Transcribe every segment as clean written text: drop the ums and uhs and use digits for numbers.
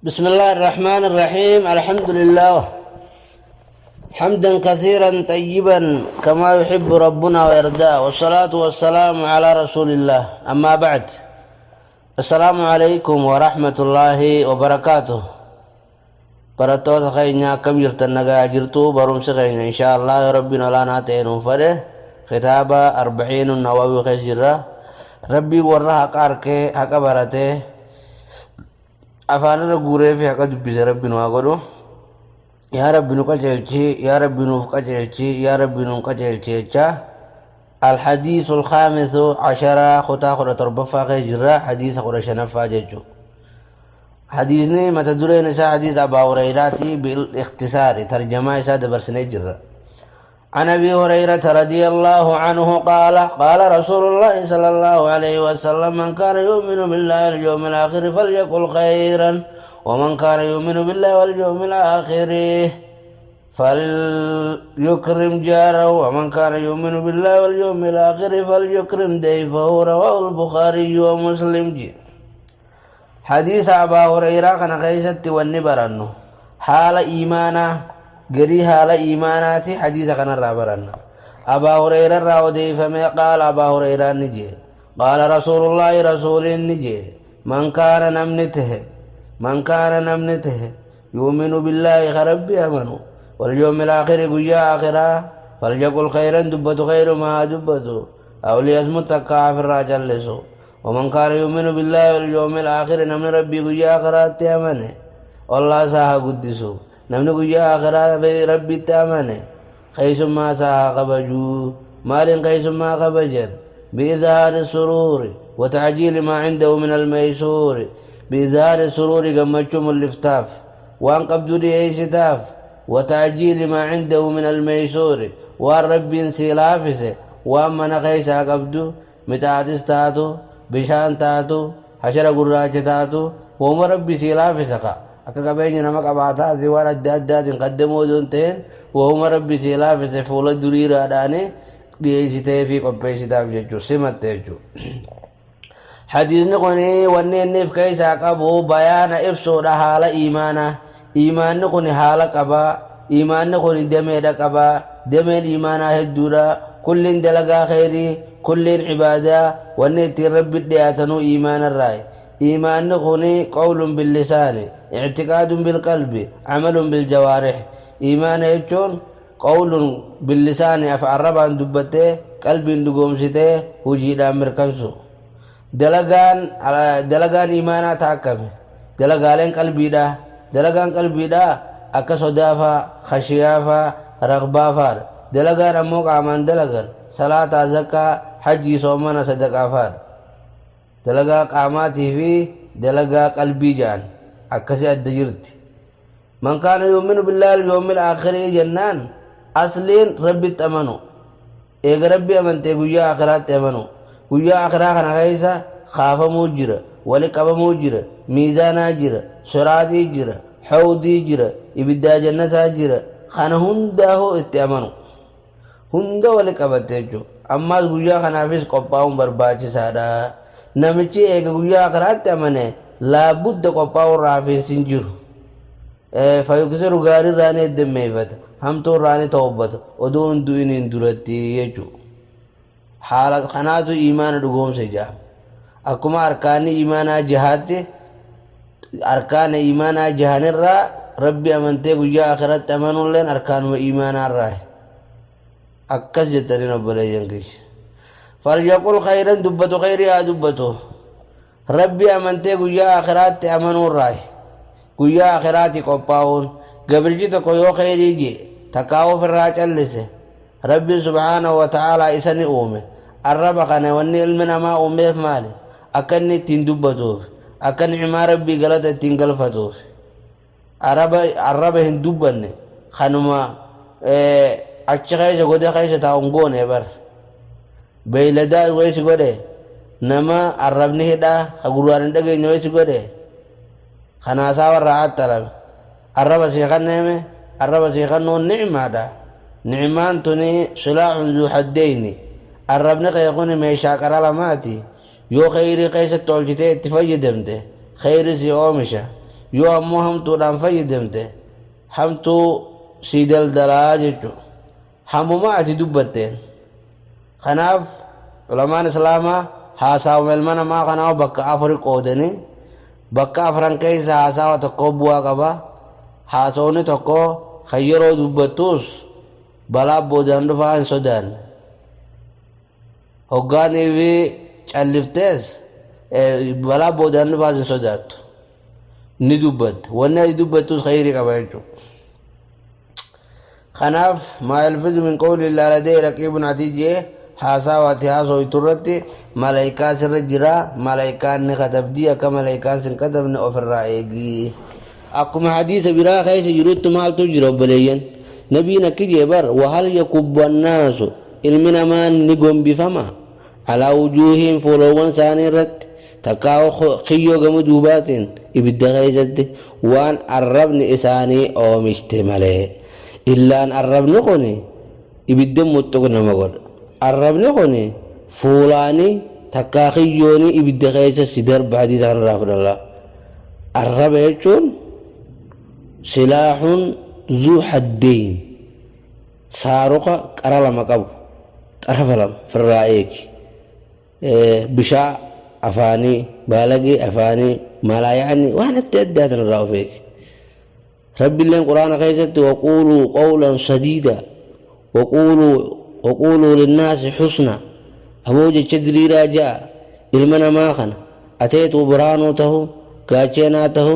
بسم الله الرحمن الرحيم. الحمد لله حمدا كثيرا طيبا كما يحب ربنا ويرضاه، والصلاة والسلام على رسول الله. أما بعد، السلام عليكم ورحمة الله وبركاته. Barattoota keenya, akkam jirtan? Nagaa jirtu? Barumsi keenya, insha Allah, Rabbiin olaanaa ta'e nuuf fedhe, kitaaba Arbaciin Nawawii keessa jirra. Rabbii warra haqa arkee, haqa baratee, afaanirra guuree fi haqa dubbise Rabbi nu haa godhu. Yaa Rabbi, nu qajeelchi. Yaa Rabbi, nuuf qajeelchi. Yaa Rabbi, nuun qajeelchi jecha. الحديث الخامس عشر، kutaa 17ffaa keessa jirra، حديث 15ffaa jechuudha. Hadiisni mata dureen isaa حديث أبا هريرة بالاختصار، ترجمة isaa dabarsinee jirra. عن أبي هريرة رضي الله عنه قال: قال رسول الله صلى الله عليه وسلم: من كان يؤمن بالله واليوم الآخر فليقل خيرا، ومن كان يؤمن بالله واليوم الآخر فليكرم جاره، ومن كان يؤمن بالله واليوم الآخر فليكرم ضيفه. رواه البخاري ومسلم. جي حديث أبا هريرة كان keessatti wanni barannu haala iimaanaa garii, haala iimaanaati. Hadiisa kanarraa baranna. Abaa Hureyra irraa odeeyfame. قال، Abaa Hureyraa ni jee: قال رسول الله، rasuuliin ni jee: من كان namni tahe، من كان namni tahe، يؤمن بالله ka Rabbi amanu، واليوم الآخر guyyaa aakhiraa، فليقل خيرا dubbatu، خير ما dubbatu، أو ليصمت takka ofirraa callisu. ومن كان يؤمن بالله واليوم الآخر namni Rabbii guyyaa aakhiraatti amane ollaa isaa haa guddisu. Namni guyyaa aakhiraa Rabbitti amane keessummaa isaa haa kabajuu. Maaliin keessummaa kabajan? بإظهار السرور وتعجيل ما عنده من الميسور. بإظهار السرور gammachuu mul'iftaaf, waan qabdu dhiyeessitaaf. وتعجيل ما عنده من الميسور waan Rabbiin sii laafise, waan mana keessaa qabdu, mixaatis taatu, bishaan taatu, hashara gurraacha taatu, wooma Rabbi sii laafise ka akka qabeenya nama qabaataati waan adda addaatiin qaddamoo osoo hin ta'in, wooma Rabbi sii laafise fuula duriiraadhaani dhiyeessitee fi qopheessitaaf jechuu, simatte jechuu. Hadiisni kun wanni inni of keessaa qabu bayaana, ibsuudha haala iimaanaa. Iimaanni kun haala qabaa, iimaanni kun dameedha qabaa. Dameen iimaanaa hedduudha. Kulliin dalagaa kheyrii, kulliin cibaadaa, wanni ittiin Rabbi dhiyaatanuu iimaanarraa. Iimaanni kun قول باللسان، اعتقاد بالقلب، عمل بالجوارح. Iimaana jechuun قول باللسان, af arrabaan dubbattee, qalbiin dhugoomsitee, hujiidhaan mirkansu. Dalagaan iimaanaa taakkame dalagaaleen qalbiidha. Dalagaan qalbiidha akka sodaafaa, khashiyaafaa, raqbaafaadha. Dalagaan ammoo qaamaan dalagan salaataa, zakkaa, hajjii, soomana, sadaqaafaadha. Dalagaa qaamaatii fi dalagaa qalbii jedhan akkasi adda jirti. من كان يؤمن بالله واليوم الآخر jennaan, asliin Rabbitti amanu. Eega Rabbi amantee guyyaa akhiraatti amanu. Guyyaa akhiraa kana keessa kaafamuu jira, wali qabamuu jira, miizaanaa jira, siraatii jira, hawdii jira, ibiddaa jannataa jira. Kana hundaahuu itti amanu, hunda wali qabatte jechuudha. Ammaas guyyaa kanaafis qophaa'uun barbaachisaadha. Namichi eega guyyaa akhiraatti amane laabudda qophaa'uu irraa hafiinsi hin jiru. فيكثر gaarii irraa ni heddummeeffata, hamtuu irraa ni toobbata odoo hin du'iniin duratti jechuudha. Haala kanaatu iimaana dhugoomse jedhama. Akkuma arkaanni iimaanaa jahaatti, arkaana iimaanaa jahanirraa Rabbi amantee guyyaa akhiratti amanuulleen arkaanuma iimaanaarraa. Akkas jettaniin, obboleeyyan kiyya. فليقل خيرا dubbatu, khayrii haa dubbatu. Rabbi amantee guyyaa akhiraatti amanuurraa guyyaa akhiraatti qophaa'uun, gabrichi tokko yoo khayrii jee takkaa ofirraa callise, Rabbiin سبحانه وتعالى isa ni uume. Arraba kana wanni ilmi namaa uumeef maali? Akka inni ittiin dubbatuuf, akka ni'imaa Rabbii galata ittiin galfatuuf. Arraba hin dubbanne kanuma achi keessa goda keessa taa'uun goone bar beeyladaa waysi godhe. Nama arrabni hidhaa ka gurraan hin dhageenye waysi godhe. Kanaasaa warra axxalame arraba sii kanneeme. Arraba sii kannuun nicmaadha. Nicmaan tuni سلاح ذو حدين. Arrabni kee kun meeshaa qara lamaati. Yoo kheyrii keessatti oolchitee itti fayyadamte, kheyri si oomisha. Yoo ammoo hamtuudhaan fayyadamte hamtuu sii daldalaa jechuudha. Hamuma ati dubbatteen. Kanaaf ulamaan Islaamaa haasawuma ilma namaa kanaa bakka afuri qoodanii, bakka afran keessa haasawa tokko bu'aa qaba. Haasawni tokko kan yeroo dubbattus balaa boodaan dhufaa hin sodaanne. Hoggaanii fi calliftees balaa boodaan dhufaas hin sodaattu. Ni dubbatta. Wanni ati dubbattus khayrii qaba jechuudha. Kanaaf maa yalfizu min qawli illaa ladayhi raqiibun atiid jee, haasawa ati haasooytu irratti malaayikaa sirra jira, malaayikaan ni katabdii, akka malaayikaan sin katabne ofirraa eegi. Akkuma hadiisa biraa keessa jirutti maaltu jira obboleeyyan? Nabiin akki jee bar, wahal yakubbu annaasu, ilmi namaa ni gombifama, alaa wujuuhiin, fuulowwan isaanii irratti, takkaa kiyyoo gama duubaatiin ibidda keessatti, waan arrabni isaanii oomishte malee. Illaan arrabni kun ibidda muxxuq nama godha. Arrabni kun fuulaanii takkaa kiyyoonii ibidda keessa si darba. Hadiisa kanarraa fudhallaa. Arraba jechuun silaaxuun zuu haddeyn, saaruqa qara lama qabu, xarafa lama firraa eegi. Bishaa afaanii, baalagee afaanii, malaayaanii, waan adda addaa tanarraa of eegi. Rabbiilleen Quraana keessatti waquuluu qawlan sadiida, waquuluu linnaasi xusna, aboo jecha diriiraa ja'a ilma namaa kana, ateetuu biraanuu tahu, gaacheenaa tahu,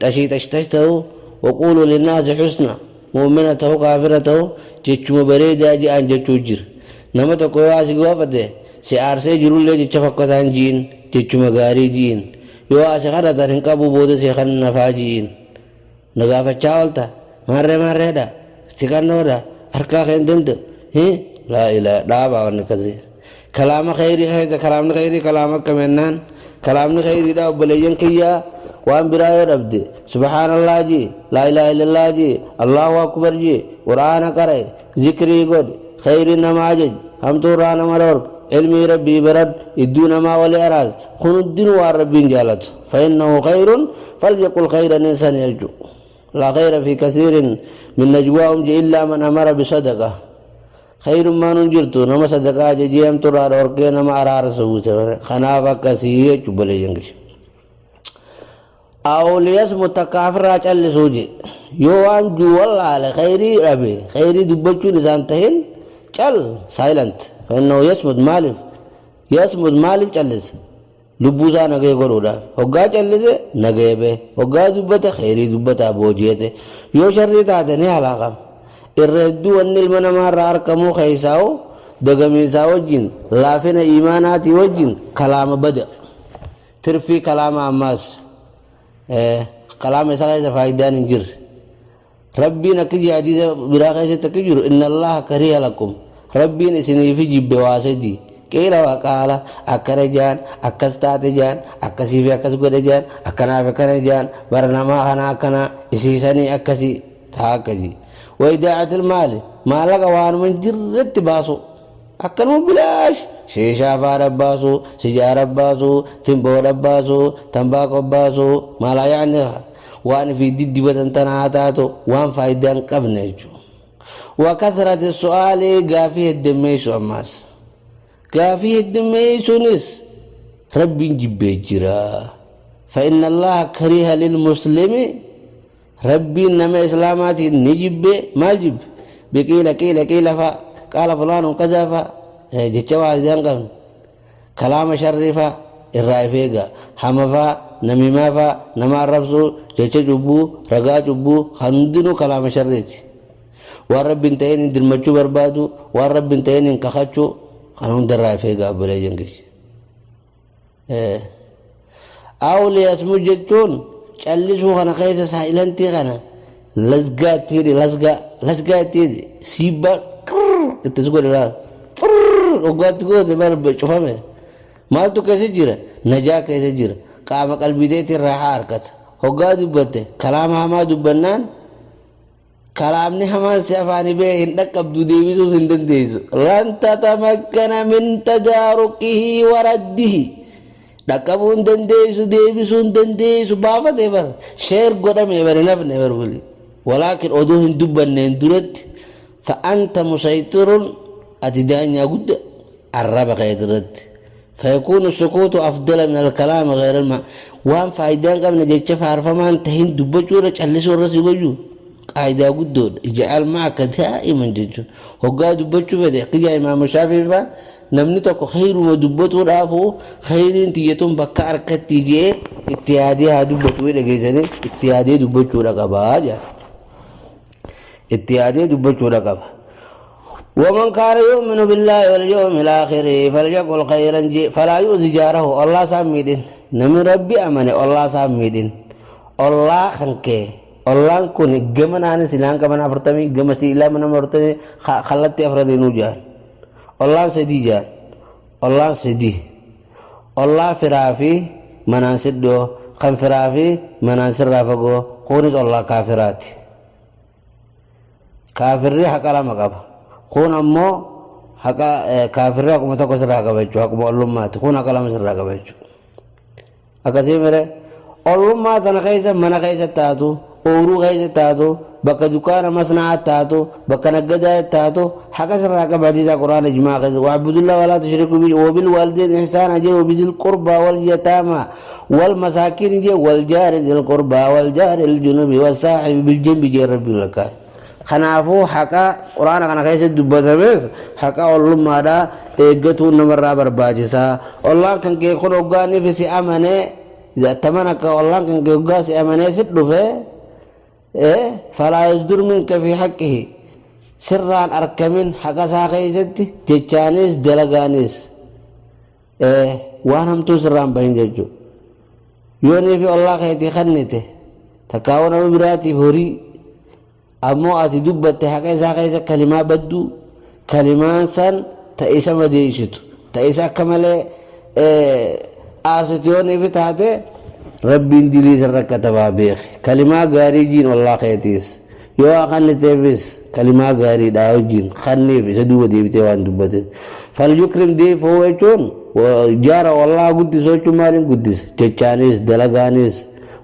xashii xashxash tahu, waquuluu linnaasi xusna, mu'mina tahu, kaafira tahu, jechuma bareedaa ja'an jechuu jira. Nama tokko yoo asi gaafate si aarsee jirullee jecha fokkataan ji'in, jechuma gaarii ji'in. Yoo asi kadhatan hin qabu, booda si kan nafaa ji'in. Na gaafachaa oolta, maarree maarreedha, itti qannoodha, harkaa kee hin danda'u. Laa ilaa dhaabaa wanni akkasii. Kalaama khayrii keessa, kalaamni khayrii kalaama akkamennaan, kalaamni khayriidha obboleeyyan kiyyaa. Waan biraa yoo dhabde subhaanallah ji, laa ilaaha illallah ji, Allahu akbar ji, Qur'aana qara'e, zikrii godhi, khayrii nama ajaj, hamtuu irraa nama dhork, ilmii Rabbii baradhu, idduu namaa wali araas. Kun hundinuu waan Rabbiin jaalatu. Fa innahu khayrun falyaqul khayran insan jechu. Laa khayra fi kathiirin min najwaahum je illaa man amara bisadaqa. Khayrummaan hin jirtu nama sadaqaa ajajee hamtuu irraa dhorkee nama araarsa buuse. Kanaaf akkasii jechu obboleeyyan kiyya. Aw liyasmut, takka afirraa callisuu je. Yoo waan juu wallaale, khayrii dhabe, khayrii dubbachuun isaan tahin, cal silent. Fa innahu yasmut. Maaliif yasmut? Maaliif callise? Lubbuu isaa nagaya godhuudhaaf. Hoggaa callise nagaya bahe, hoggaa dubbate khayrii dubbataa booji'ate. Yoo sharrii taate ni halaakama. Irra hedduu wanni ilma namaarraa arkamuu keessaa'u dagamiinsaa wajjin, laafina iimaanaatii wajjin, kalaama bada, tirfii kalaama. Ammaas kalaama isa keessa faayidaan hin jirre. Rabbiin akka jee hadiisa biraa keessatti akka jiru, inna Allaha kariha lakum, Rabbiin isiniifi jibbe waa sadii: qiila wa qaala, akkana jaan, akkas taate jaan, akkasii fi akkas godhe jaan, akkanaaf akkana jaan, bara namaa kana akkana isiisanii akkasii taa akkasii, wa idaacatil maali, maallaqa waanuma hin jirretti baasu, akkanuma bilaash sheeshaa faa dhabbaasu, sijaara baasu, timboo dhabbaasu, tambaakoo baasu, maalaa yaani waan fi diddibatan tana haa taatu, waan faayidaa hin qabne jechuudha. Wa kathrati su'aalii, gaafii heddummeessu. Ammaas gaafii heddummeessuunis Rabbiin jibbee jira. Fa inna Allaha kariha lilmuslimi, Rabbiin nama Islaamaatiin ni jibbe. Maal jibbe? Biqiila qiila qiila fa qaala fulaanun kazaa fa, jecha waa hin qabne, kalaama sharrii fa irraa if eega. Hama fa, namimaa fa, nama arrabsuu, jecha cubbuu, ragaa cubbuu, hundinuu kalaama sharriiti. Waan Rabbiin ta'een hin dirmachuu barbaadu, waan Rabbiin ta'een hin kakachuu, kana hundarraa if eega obboleeyyan kiyya. Aw liyasmut jechuun callisuu kana keessa silentii kana lasgaa itti hidhi, lasgaa lasgaa itti hidhi, siibbaa itti godhe laal, hoggaatti goote bar cufame. Maaltu keessa jira? Najaa keessa jira. Qaama qalbiiteetiin raaxaa argata. Hoggaa dubbatte kalaama hamaa dubbannaan, kalaamni hamaan si afaanii ba'e hin dhaqqabdu, deebisuus hin dandeessu. Lan tatamakkana min tadaaruqihi wa raddihi. Dhaqqabuu hin dandeessu, deebisuu hin dandeessu, baafate bar sheer godhame bar hin hafne bar wili. Walaakin odoo hin dubbanneen duratti fa anta musayxirun, ati daanyaa gudda arraba keeti irratti. Fayakuunu sukuutu afdala min alkalaami ghayra alma waan faayidaa hin qabne jecha faarfamaan tahin dubbachuu irra callisuu irra si wayyu. Qaayidaa guddoodha. Ij'al ma'aka daa'iman jechuun hoggaa dubbachuu fedhe akka jaa Imaamu Shaafiin faan namni tokko khayruma dubbatuudhaafuu khayriin tiyya tun bakka arkatti je'ee itti yaadee haa dubbatu dhageessanii itti yaadee dubbachuudha qaba jaa. Itti yaadee dubbachuudha qaba. ومن كان يؤمن بالله واليوم الآخر فليقل خيرا فلا يؤذي جاره. الله ساميدين نمي ربي أمني الله ساميدين الله خنكي ollaan kun gama naani silaan qaban 40, gama siilaa mana 40, kallattii afraniinuu jaan. Ollaan sadii jaan, ollaan sadii: ollaa firaa fi manaan siddhoo, kan firaa fi manaan sirraa fagoo, kunis ollaa kaafiraati. Kaafirri haqa lama qaba, kun ammoo haqa kaafirri haquma tokko sirraa qaba jechuudha, haquma ollummaati. Kun haqa lama sirraa qaba jechuudha. Akkasii mire, ollummaa tana keessa mana keessa taatu, ooyiruu keessa taatu, bakka dukkaana masnaa taatu, bakka naggadaa taatu, haqa sirraa qaba. Hadiisa Qur'aana ijmaa keessa واعبدوا الله ولا تشركوا به وبالوالدين إحسانا jee, وبذي القربى واليتامى والمساكين jee, والجار ذي القربى والجار الجنب والصاحب بالجنب jee rabbi lakkaa. Kanaafuu haqa Quraana kana keessatti dubbatames haqa ollummaadhaa eeggatuun namarraa barbaachisaa. Ollaan kan kee kun hoggaaniif si amanee taman akka ollaan kan kee hoggaa si amanee si dhufe فلا يصدر منك في حقه, sirraan arkamin haqa isaa keessatti, jechaanis dalagaanis waan hamtuu sirraan bahin jechuudha. Yoonii fi ollaa keetii kannite takkaawwan nama biraatiif horii ammoo ati dubbatte haqa isaa keessa kalimaa badduu, kalimaan san ta isa madeessitu, ta isa akka malee aarsitu yoonii fi taate, rabbiin dilii sirra katabaa beeki. Kalimaa gaarii jiin ollaa keetiis, yoo waa kanniteefis kalimaa gaariidha wajjin kanniif, isa duuba deebitee waan dubbatin. فليكرم ضيفه jechuun jaara ollaa guddisoo jechuun maaliin guddisa? Jechaanis, dalagaanis,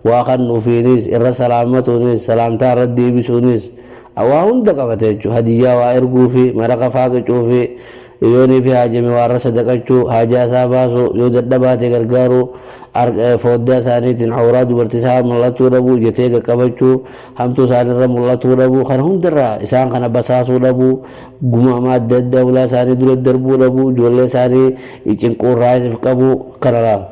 waa kannuufiinis, irra salaamatuunis, salaamtaa irra deebisuunis, waa hunda qabate jechuudha. Hadiyyaa waa erguufi, maraqa faaqicuufi, yoonii fi haajame waa irra sadaqachuu, haajaa isaa baasuu, yoo dadhabaate gargaaruu, foddaa isaaniitiin awraa dubartii isaa mul'achuu dhabuu, jetee qaqqabachuu, hamtuu isaanirra mul'atuu dhabuu, kana hundarraa isaan kana basaasuu dhabuu, gumaama adda addaa ulaa isaanii dura darbuu dhabuu, ijoollee isaanii cinquurraa if qabuu, kana laala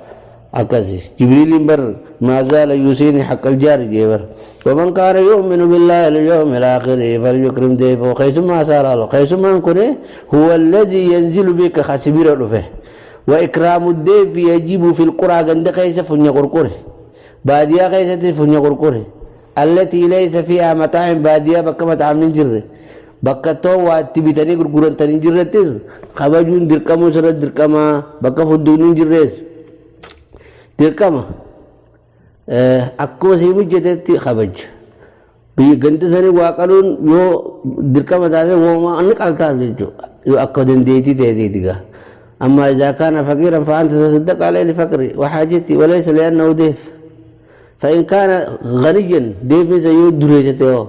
akkasi. Jibriiliin bar ما زال يوصيني حق الجار jee bar. ومن كان يؤمن بالله واليوم الآخر فليكرم ضيفه. keessummaa isaa keessummaan kun هو الذي ينزل بك, خسبير dhufe. وإكرام الضيف يجب في القرى, ganda keessa funya qurqure, baadiyaa keessatti funya qurqure, التي ليس فيها مطاعم, baadiyaa bakka مطعم hin jirre, bakka too waa itti bitanii gurgurantan hin jirrettis kabajuun dirqamuu sirra dirqama. Bakka fudduun hin jirrees dirqama. Akkuma sii mijjatetti kabaja. Biyya ganda sanii waa qaluun yoo dirqama taate, wooma inni qaltaaf jechuudha, yoo akka dandeettii ta'eetiiti gaa. أما إذا كان فقيرا فأنت تصدق عليه لفقره وحاجته وليس لأنه ضيف. فإن كان غنيا, ضيف سيود دريسته,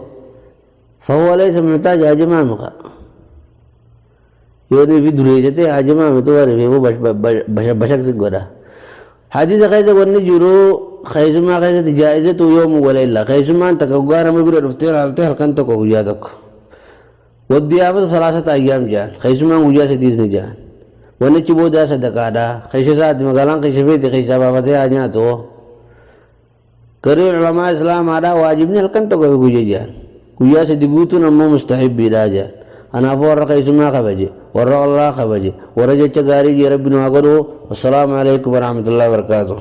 فهو ليس محتاج. هاجمامك yoo fi dureessate haajamaame tu warri fi bashaq si godha. Hadiisa keessa wanni jiru keessumaa keessatti جائزة يوم وليلة, keessummaan takka guyyaa nama bira dhuftee laaltee halkan tokko, guyyaa tokko. والضيافة 3 أيام jaan, keessummaan guyyaa sadiis ni jaan. Wanni achi boodaa sadaqaadha. Keessa isaati magaalaan keessa feeti keessaa baafatee haa nyaatu. Garii culamaa islaamaadha waajibni halkan tokko fi guyyaa jaan, guyyaa sadi guutuun ammoo mustaxibbiidha jaan. Kanaafuu warra keessummaa kabaje, warra ollaa kabaje, warra jecha gaarii jee rabbi nu haa godhu. والسلام عليكم ورحمة الله وبركاته.